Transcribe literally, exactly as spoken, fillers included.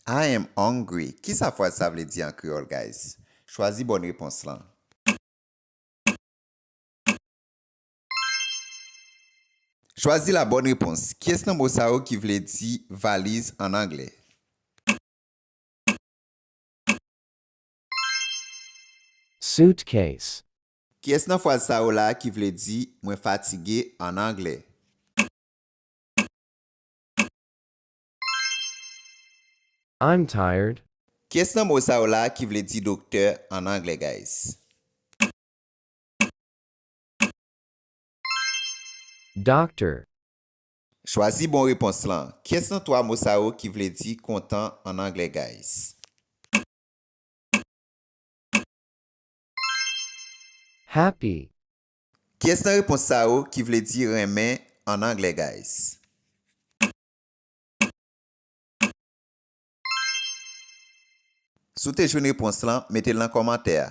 I am hungry. Kisa fraz sa vle di an kreyòl, guys? Chwazi bòn repons lan. Chwazi la bonne réponse. Kiyès nan mo sa yo ki vle di valiz an anglè? Suitcase. Kiyès nan fraz sa yo la ki vle di mwen fatige an anglè? I'm tired. Kiyès nan mo sa yo la ki vle di doktè an anglè, guys? Doctor. Chwazi bon repons lan. Kiyès nan twa mo sa yo ki vle di kontan an anglè, guys? Happy. Kiyès nan repons sa yo ki vle di renmen an anglè, guys? Si w te jwenn repons lan, mete l nan kòmantè a.